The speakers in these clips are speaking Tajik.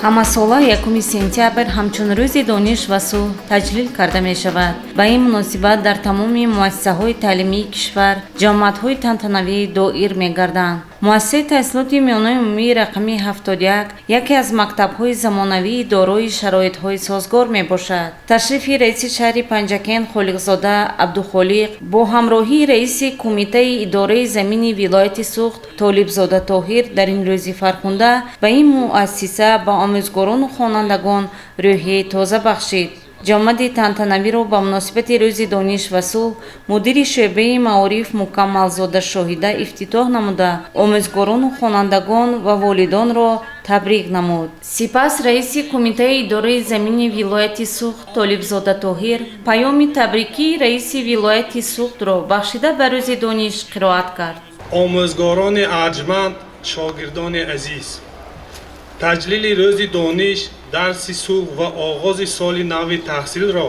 Ҳамасола 1 сентябр ҳамчун Рӯзи дониш ва сулҳ таҷлил карда мешавад. Ба ин муносибат дар тамоми муассисаҳои таълимии кишвар ҷамоатҳои тантанавӣ доир мегарданд. Муассисаи таҳсилоти миёнаи умумии рақами 71 яке аз мактабҳои замонавии дорои шароитҳои созгор мебошад. Ташрифи раиси шаҳри Панҷакент Холиқзода Абдухолиқ бо ҳамроҳии раиси Кумитаи идораи замини вилояти Суғд Толибзода Тоҳир дар ин рӯзи фархунда ба ин муассиса ба омӯзгорону хонандагон рӯҳияи тоза бахшид. Ҷамъияти тантанавиро ба муносибати Рӯзи дониш ва сулҳ мудири шӯъбаи маориф Мукаммалзода Шоҳида ифтитоҳ намуда, омӯзгорону хонандагон ва волидонро табрик намуд. Сипас раиси Кумитаи идораи замини вилояти Суғд Толибзода Тоҳир паёми табрикии раиси вилояти Суғдро бахшида ба Рӯзи дониш қироат кард. Омӯзгорони арҷманд, шогирдони азиз, таҷлили Рӯзи дониш, дарси сулҳ ва оғози соли нави таҳсилро,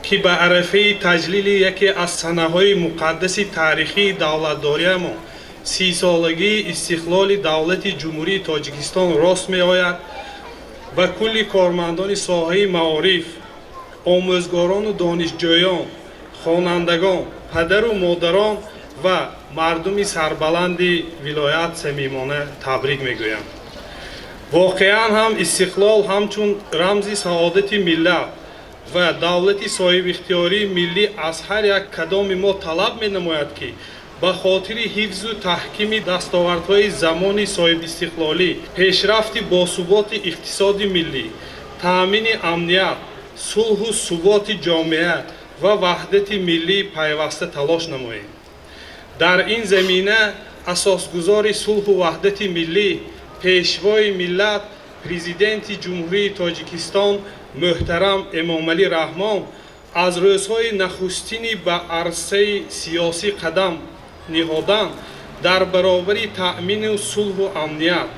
ки ба арафаи таҷлили яке аз санаҳои муқаддаси таърихии давлатдориамон, 30-солагии истиқлоли давлати Ҷумҳурии Тоҷикистон рост меояд, ба кулли кормандони соҳаи маориф, омӯзгорону донишҷӯён, хонандагон, падару модарон ва мардуми сарбаланди вилоят самимона табрик мегӯям. Воқеан ҳам, истиқлол ҳамчун рамзи саодати миллат ва давлати соҳибихтиёрии миллӣ аз ҳар як кадоми мо талаб менамояд, ки ба хотири ҳифзу таҳкими дастовардҳои замони соҳибистиқлолӣ, пешрафти босуботи иқтисоди миллӣ, таъмини амният, сулҳу суботи ҷомеа ва ваҳдати миллӣ пайваста талош намоем. Дар ин замина асосгузори сулҳу ваҳдати миллӣ, Пешвои миллат, Президенти Ҷумҳурии Тоҷикистон муҳтарам Эмомалӣ Раҳмон аз рӯзҳои нахустини ба арсаи сиёсӣ қадам ниҳодан дар баробари таъмини сулҳу амният,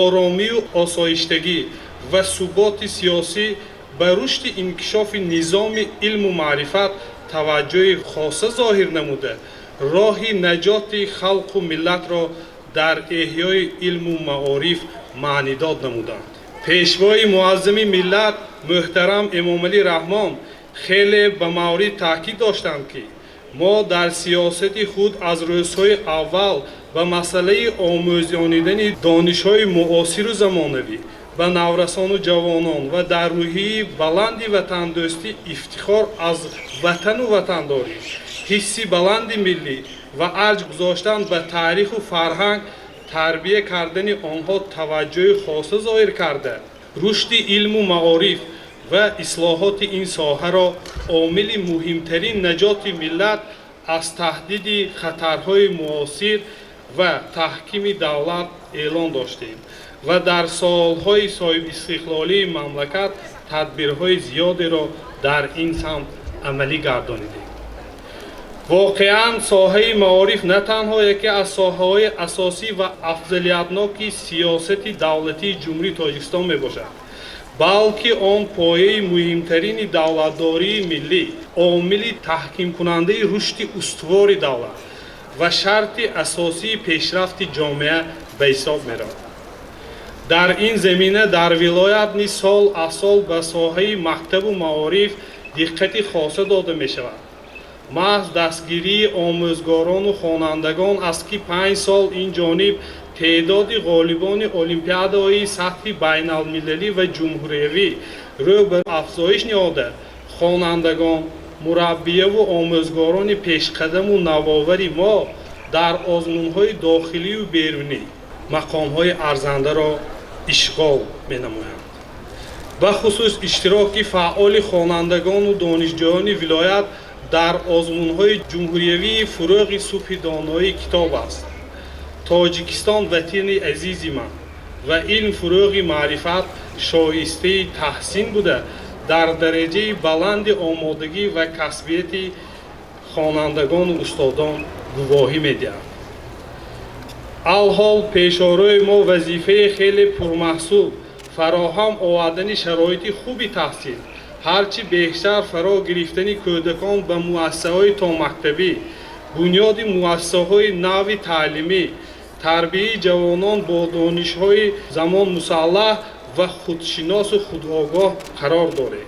оромию осоиштагӣ ва суботи сиёсӣ ба рушди инкишофи низоми илму маърифат таваҷҷӯҳи хоса зоҳир намуда, роҳи наҷоти халқу миллатро дар эҳёи илму маориф маънидод намуданд. Пешвои муаззами миллат муҳтарам Эмомалӣ Раҳмон хеле ба маврид таъкид доштанд, ки мо дар сиёсати худ аз рӯзҳои аввал ба масъалаи омӯзонидани донишҳои муосиру замонавӣ ба наврасону ҷавонон ва дар рӯҳияи баланди ватандӯстӣ, ифтихор аз ватану ватандорӣ, ҳисси баланди миллӣ ва арҷ гузоштан ба таъриху фарҳанг тарбия кардани онҳо таваҷҷӯҳи хоса зоҳир карда, рушди илму маориф ва ислоҳоти ин соҳаро омили муҳимтарин наҷоти миллат аз таҳдиди хатарҳои муосир ва таҳкими давлат эълон доштем ва дар солҳои соҳибистиқлолии мамлакат тадбирҳои зиёдеро дар ин самт амалӣ гардонидем. Воқеан, соҳаи маориф на танҳо яке аз соҳаҳои асосӣ ва афзалиятноки сиёсати давлатии Ҷумҳурии Тоҷикистон мебошад, балки он пояи муҳимтарини давлатдории миллӣ, омили таҳкимкунандаи рушди устувори давлат ва шарти асосии пешрафти ҷомеа ба ҳисоб меравад. Дар ин замина дар вилоят низ сол аз сол ба соҳаи мактабу маориф диққати хоса дода мешавад. Маҳз дастгирии омӯзгорону хонандагон аст, ки 5 сол ин ҷониб теъдоди ғолибони олимпиадаҳои сатҳи байналмилалӣ ва ҷумҳуриявӣ рӯ ба афзоиш ниҳода, хонандагон, мураббияву омӯзгорони пешқадаму навовари мо дар озмунҳои дохилию берунӣ мақомҳои арзандаро ишғол менамоянд. Бахусус иштироки фаъоли хонандагону донишҷӯёни вилоят дар озмунҳои ҷумҳуриявии «Фурӯғи субҳи доноӣ китоб аст», «Тоҷикистон ватани азизи ман» ва «Илм фурӯғи маърифат» шоистаи таҳсин буда, дар дараҷаи баланди омодагӣ ва касбияти хонандагону устодон гувоҳӣ медиҳад. Алҳол пешорои мо вазифаи хеле пурмаҳсул фароҳам овардани шароити хуби таҳсил, ҳарчи бештар фаро гирифтани кӯдакон ба муассисаҳои томактабӣ, бунёди муассисаҳои нави таълимӣ, тарбияи ҷавонон бо донишҳои замон мусаллаҳ. Ва худшиносу худогоҳ қарор доред.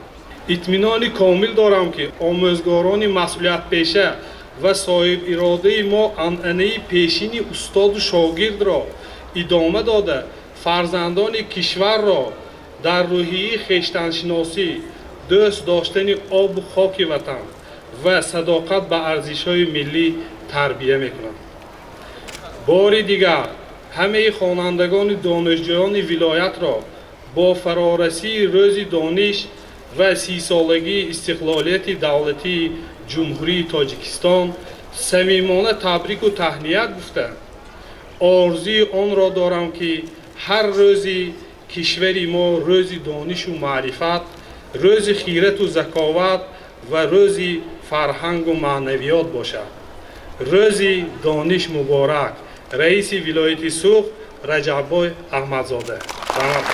Итминони комил дорам, ки омӯзгорони масъулиятпеша ва соҳибиродаи мо анъанаи пешини устоду шогирдро идома дода, фарзандони кишварро дар рӯҳияи хештаншиносӣ, дӯст доштани обу хоки ватан ва садоқат ба арзишҳои миллӣ тарбия мекунанд. Бори дигар ҳамаи хонандагони донишҷӯёни вилоятро бо фарорасии Рӯзи дониш ва 30-солагии истиқлолияти давлатии Ҷумҳурии Тоҷикистон самимона табрику таҳният гуфта, орзуи онро дорам, ки ҳар рӯзи кишвари мо рӯзи донишу маърифат, рӯзи хирату заковат ва рӯзи фарҳангу маънавиёт бошад. Рӯзи дониш муборак! Раиси вилояти Суғд Раҷаббой Аҳмадзода. Раҳмат.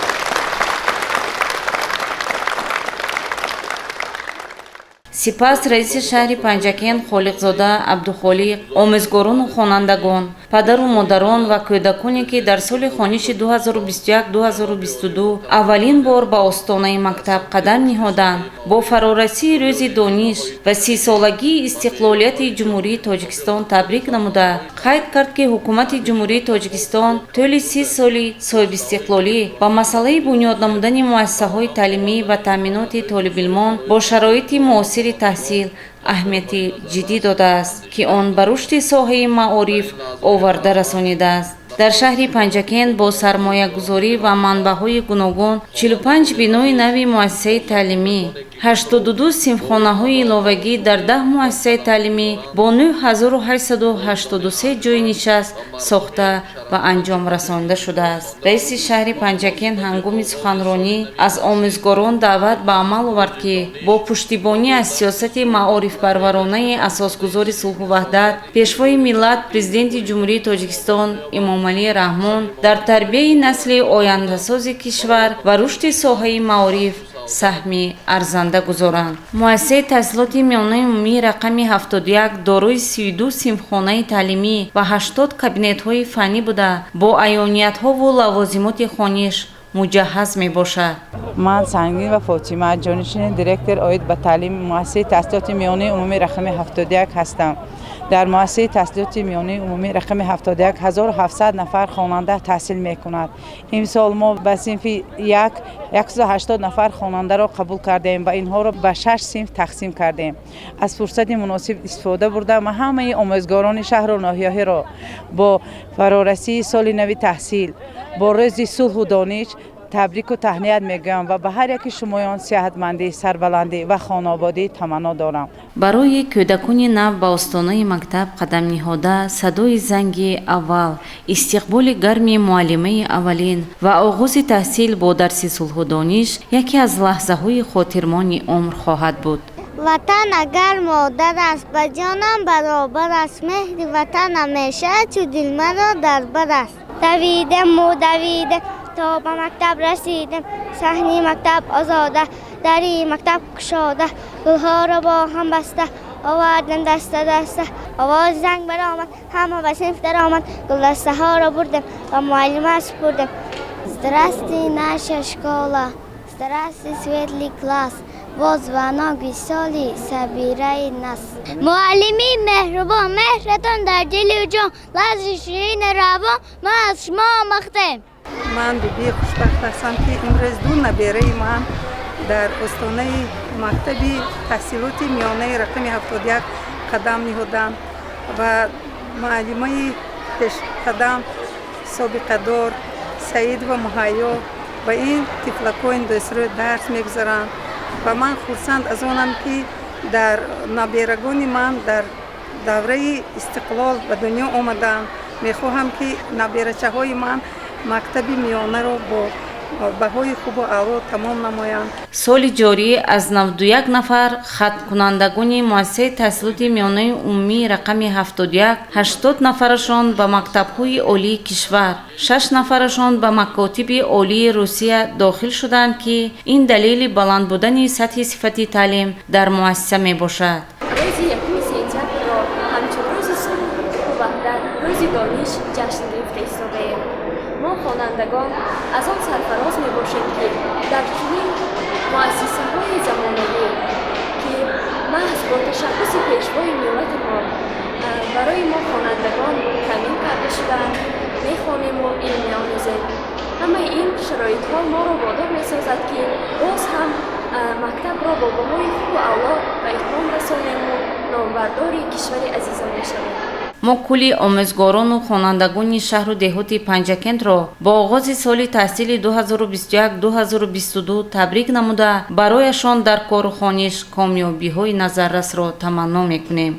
Сипас раиси шаҳри Панҷакент Холиқзода Абдухолиқ омӯзгорону хонандагон, падару модарон ва кӯдаконе, ки дар соли хониши 2021-2022 аввалин бор ба остонаи мактаб қадам ниҳоданд, бо фарорасии Рӯзи дониш ва 30-солагии истиқлолияти Ҷумҳурии Тоҷикистон табрик намуда, қайд кард, ки Ҳукумати Ҷумҳурии Тоҷикистон тӯли 30 соли соҳибистиқлолӣ ба масъалаи бунёд намудани муассисаҳои таълимӣ ва таъминоти толибилмон бо шароити муосири таҳсил аҳамияти ҷиддӣ додааст, ки он ба рушди соҳаи маориф оварда расонидааст. Дар шаҳри Панҷакент бо сармоягузорӣ ва манбаъҳои гуногун 45 бинои нави муассисаи таълимӣ, 82 синфхонаҳои иловагӣ дар 10 муассисаи таълимӣ бо 9883 ҷойи нишаст сохта ба анҷом расонида шудааст. Раиси шаҳри Панҷакент ҳангоми суханронӣ аз омӯзгорон даъват ба амал овард, ки бо пуштибонӣ аз сиёсати маорифпарваронаи Асосгузори сулҳу ваҳдат, Пешвои миллат, Президенти Ҷумҳурии Тоҷикистон Эмомалӣ Раҳмон дар тарбияи насли ояндасози кишвар ва рушди соҳаи маориф саҳми арзанда гузоранд. Муассисаи таҳсилоти миёнаи умумии рақами 71 дорои 32 синфхонаи таълимӣ ва 80 кабинетҳои фаннӣ буда, бо аёниятҳову лавозимоти хониш муҷаҳҳаз мебошад. Ман Сангин ва Фотима, ҷонишини директор оид ба таълими муассисаи таҳсилоти миёнаи умумии рақами 71 ҳастам. Дар муассисаи таҳсилоти миёнаи умумии рақами 71 1700 нафар хонанда таҳсил мекунад. Имсол мо ба синфи як 180 нафар хонандаро қабул кардем ва инҳоро ба шаш синф тақсим кардем. Аз фурсати муносиб истифода бурда, ман ҳамаи омӯзгорони шаҳру ноҳияҳоро бо фарорасии соли нави таҳсил, бо Рӯзи сулҳу дониш табрику таҳният мегӯям ва ба ҳар яки шумоён сиҳатмандӣ, сарбаландӣ ва хонаободӣ таманно дорам. Барои кӯдакони нав ба остонаи мактаб қадам ниҳода, садои занги аввал, истиқболи гарми муаллимаи аввалин ва оғози таҳсил бо дарси сулҳу дониш яке аз лаҳзаҳои хотирмони умр хоҳад буд. Ватан агар модар аст, ба ҷонам баробар аст. Меҳри ватан ҳамеша чу дил маро дар бар аст. Давидему давидем, то ба мактаб расидем. Саҳни мактаб озода, дари мактаб кушода, гулҳоро бо ҳам баста овардем даста даста. Овози занг баромад, ҳама ба синф даромад. Гулдастаҳоро бурдем, ба муаллима супурдем. Здравствуй, наша школа, здравствуй, светлый класс. Вот звонок весёлый собирает нас. Муаллими меҳрубон, меҳратон дар дилу ҷон, лаҳзи ширини равон, мо аз шумо омӯхтем. Ман бибии хушбахт ҳастам, ки имрӯз ду набераи ман дар остонаи мактаби таҳсилоти миёнаи рақами 71 қадам ниҳоданд ва муаллимаи пешқадам, собиқадор Саид ва Муҳайё ба ин тифлакони дӯстрӯ дарс мегузаранд. Ва ман хурсанд аз онам, ки дар наберагони ман дар давраи истиқлол ба дунё омаданд. Мехоҳам, ки наберачаҳои ман мактаби миёнаро бо баҳои хубу аъло тамом намоянд. Соли ҷорӣ аз 91 нафар хатмкунандагони муассисаи таҳсилоти миёнаи умумии рақами 71, 80 нафарашон ба мактабҳои олии кишвар, шаш нафарашон ба макотиби олии Русия дохил шуданд, ки ин далели баланд будани сатҳи сифати таълим дар муассиса мебошад. Рӯзи 1 сентябрро ҳамчун рӯзи сулҳу ваҳдат, рӯзи дониш ҷашн гирифта истодаем. Мо, хонандагон, аз он сарфароз мебошем, ки дар чунин муассисаҳои замонавӣ, ки маҳз бо ташаббуси Пешвои миллати мо барои мо хонандагон таъмин карда шудаанд, мехонему илм меомӯзем. Ҳамаи ин шароитҳо моро водор месозад, ки боз ҳам мактабро бо баҳои хубу аъло ба итмом расонему номбардори кишвари азизамон шавем. Мо кулли омӯзгорону хонандагони шаҳру деҳоти Панҷакентро бо оғози соли таҳсили 2021-2022 табрик намуда, барояшон дар кору хониш комёбиҳои назаррасро таманно мекунем.